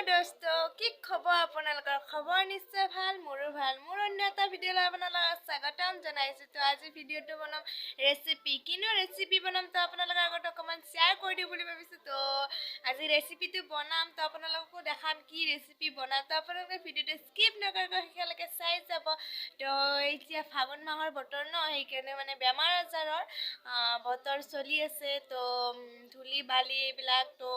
দোস্ত, কি খবৰ আপোনালোকৰ? খবৰ নিশ্চয় ভাল, মোৰো ভাল। মোৰ অন্য এটা ভিডিঅ'লৈ আপোনালোকক স্বাগতম জনাইছোঁ। তো আজি ভিডিঅ'টো বনাম ৰেচিপি। কিনো ৰেচিপি বনাম, তো আপোনালোকৰ আগত অকণমান শ্বেয়াৰ কৰি দিওঁ বুলি ভাবিছোঁ। তো আজি ৰেচিপিটো বনাম, তো আপোনালোককো দেখাম কি ৰেচিপি বনাম। তো আপোনালোকে ভিডিঅ'টো স্কিপ নকৰাকৈ শেষলৈকে চাই যাব। তো এতিয়া ফাগুন মাহৰ বতৰ ন, সেইকাৰণে মানে বেমাৰ আজাৰৰ বতৰ চলি আছে। তো ধূলি বালি এইবিলাক তো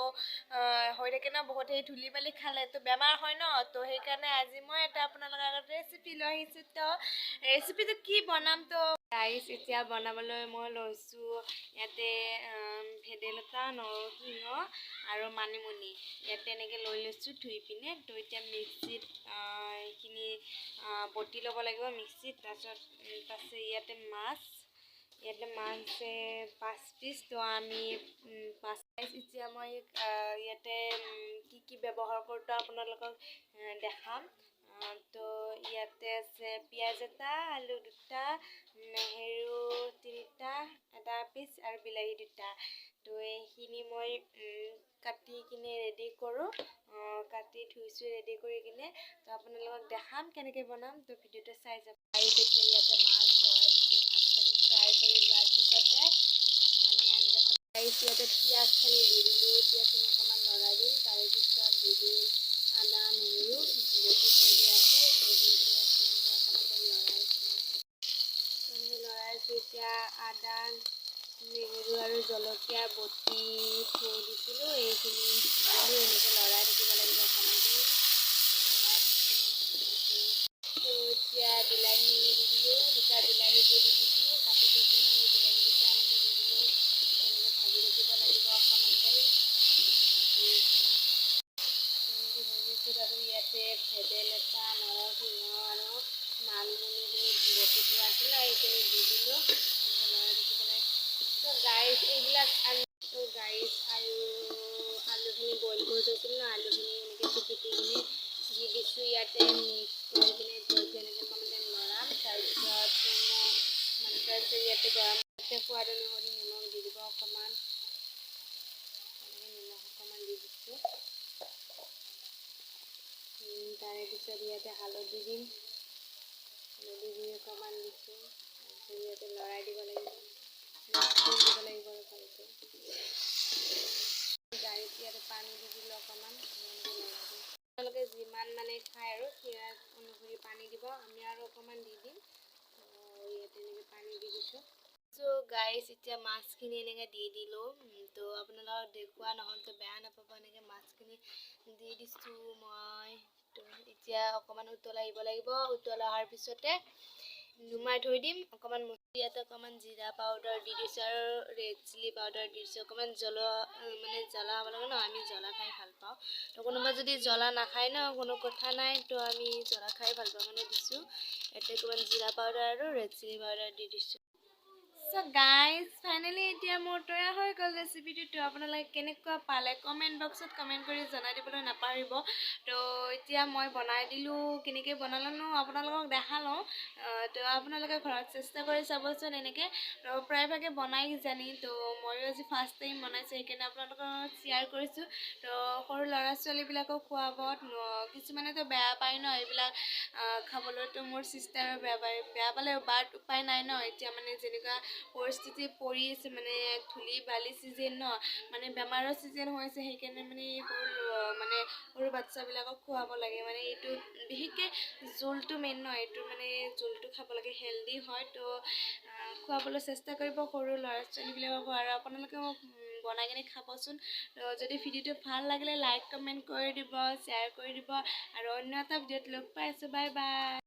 হৈ থাকে ন বহুত। সেই ধূলি বালি খালে তো বেমাৰ হয় ন। তো সেইকাৰণে আজি মই এটা আপোনালোকৰ আগত ৰেচিপি লৈ আহিছোঁ। তো ৰেচিপিটো কি বনাম? তো ৰাইচ এতিয়া বনাবলৈ মই লৈছোঁ। ইয়াতে ভেদাইলতা, নৰসিংহ আৰু মানিমুনি ইয়াতে এনেকৈ লৈ লৈছোঁ ধুই পিনে। তো এতিয়া মিক্সিত এইখিনি বটি ল'ব লাগিব মিক্সিত। তাৰপিছত পাছে ইয়াতে মাছ আছে 5 পিচ। তো আমি 5 পিচ এতিয়া মই ইয়াতে কি কি ব্যৱহাৰ কৰোঁ তো আপোনালোকক দেখাম। তো ইয়াতে আছে পিঁয়াজ এটা, আলু দুটা, নহৰু তিনিটা, আদা পিচ আৰু বিলাহী দুটা। তো এইখিনি মই কাটি কিনে ৰেডি কৰোঁ। কাটি থৈছোঁ ৰেডি কৰি কিনে। তো আপোনালোকক দেখাম কেনেকৈ বনাম। তো ভিডিঅ'টো চাই যাব। এতিয়া ইয়াতে মাছ বহাই দিছোঁ। মাছখিনি ফ্ৰাই কৰি লোৱাৰ পিছতে মানে আঞ্জাখন। ইয়াতে পিঁয়াজখিনি দি দিলোঁ। পিঁয়াজখিনি অকণমান লৰাই দিম। তাৰে পিছত দি দিম আদা নহৰু বটি থৈ দিয়া আছে। সেইখিনি পিঁয়াজখিনি অকণমান টাইম লৰাইছোঁ, এনেকৈ লৰাইছোঁ। এতিয়া আদা, নহৰু আৰু জলকীয়া বটি থৈ দিছিলোঁ, এইখিনি দিলোঁ। এনেকৈ লৰাই থাকিব লাগিব অকণমান টাইম। তো এতিয়া বিলাহী দি দিলোঁ। দুটা বিলাহী দি দিছিলোঁ, কাটি থৈছিলোঁ, এই বিলাহী দুটা এনেকৈ দি দিলোঁ। এনেকৈ ভাজি থাকিব লাগিব অকণমান টাইম। ভাজি এনেকৈ ভাজিছোঁ আৰু ইয়াতে ভেদাইলতা, নৰসিংহ আৰু মানিমুনিখিনি বটি থোৱা আছিলে, এইখিনি দি দিলোঁ। এনেকৈ লৰাই থাকিব লাগে। তো গাইজ, এইবিলাক। তো গাইজ, আৰু আলুখিনি বইল কৰি থৈছিলোঁ ন, আলুখিনি এনেকৈ পিটিকি কিনে দি দিছোঁ ইয়াতে মিক্স কৰি কিনে। এনেকৈ অকণমান টাইম লৰাম। তাৰপিছত মানে তাৰপিছত ইয়াতে গৰম সোৱাদ অনুসৰি নিমখ দি দিব অকণমান। এনেকৈ নিমখ অকণমান দি দিছোঁ। তাৰে পিছত ইয়াতে হালধি দিম। হালধি গুড়ি অকণমান দিছোঁ। তাৰপিছত ইয়াতে লৰাই দিব লাগিব, মিক্স কৰি দিব লাগিব আৰু ভালকৈ। গাড়ীত ইয়াতে পানী দি দিলোঁ অকণমান। এনেকৈ লৰাই দিম। আপোনালোকে যিমান মানে খায় আৰু সেয়া অনুসৰি পানী দিব। আমি আৰু অকণমান দি দিম। ইয়াতে এনেকৈ পানী দি দিছোঁ। চ' গাইজ, এতিয়া মাছখিনি এনেকৈ দি দিলোঁ। তো আপোনালোকক দেখুওৱা নহ'ল, তো বেয়া নাপাব। এনেকৈ মাছখিনি দি দিছোঁ মই। তো এতিয়া অকণমান উতল আহিব লাগিব। উতল অহাৰ পিছতে নুমাই থৈ দিম অকণমান। ইয়াতে অকণমান জিৰা পাউডাৰ দি দিছোঁ আৰু ৰেড চিলি পাউডাৰ দি দিছোঁ। অকণমান জ্বলা, মানে জ্বলা হ'ব লাগে ন। আমি জ্বলা খাই ভাল পাওঁ। তো কোনোবা যদি জ্বলা নাখায় ন, কোনো কথা নাই। তো আমি জ্বলা খাই ভাল পাওঁ কাৰণে দিছোঁ। ইয়াতে অকণমান জিৰা পাউডাৰ আৰু ৰেড চিলি পাউডাৰ দি দিছোঁ। চ' গাইজ, ফাইনেলি এতিয়া মোৰ তৈয়াৰ হৈ গ'ল ৰেচিপিটো। তো আপোনালোকে কেনেকুৱা পালে কমেণ্ট বক্সত কমেণ্ট কৰি জনাই দিবলৈ নাপাহৰিব। তো এতিয়া মই বনাই দিলোঁ, কেনেকৈ বনালোঁ আপোনালোকক দেখালোঁ। তো আপোনালোকে ঘৰত চেষ্টা কৰি চাবচোন এনেকৈ। তো প্ৰায়ভাগে বনাই কিজানি। তো ময়ো আজি ফাৰ্ষ্ট টাইম বনাইছোঁ, সেইকাৰণে আপোনালোকৰ শ্বেয়াৰ কৰিছোঁ। তো সৰু ল'ৰা ছোৱালীবিলাকক খুৱাব। কিছুমানেতো বেয়া পায় ন এইবিলাক খাবলৈ। তো মোৰ চিষ্টাৰো বেয়া পায়। বেয়া পালে বাট উপায় নাই ন। এতিয়া মানে যেনেকুৱা পৰিস্থিতি পৰি আছে, মানে ধূলি বালি ছিজন ন, মানে বেমাৰৰ ছিজন হৈ আছে, সেইকাৰণে মানে সৰু, মানে সৰু বাচ্ছাবিলাকক খুৱাব লাগে। মানে এইটো বিশেষকৈ জোলটো মেইন ন, এইটো মানে জোলটো খাব লাগে, হেল্ডি হয়। তো খুৱাবলৈ চেষ্টা কৰিব সৰু ল'ৰা ছোৱালীবিলাকক আৰু আপোনালোকেও বনাই কিনে খাবচোন। তো যদি ভিডিঅ'টো ভাল লাগিলে লাইক, কমেণ্ট কৰি দিব, শ্বেয়াৰ কৰি দিব আৰু অন্য এটা ভিডিঅ'ত লগ পাই আছোঁ। Bye bye.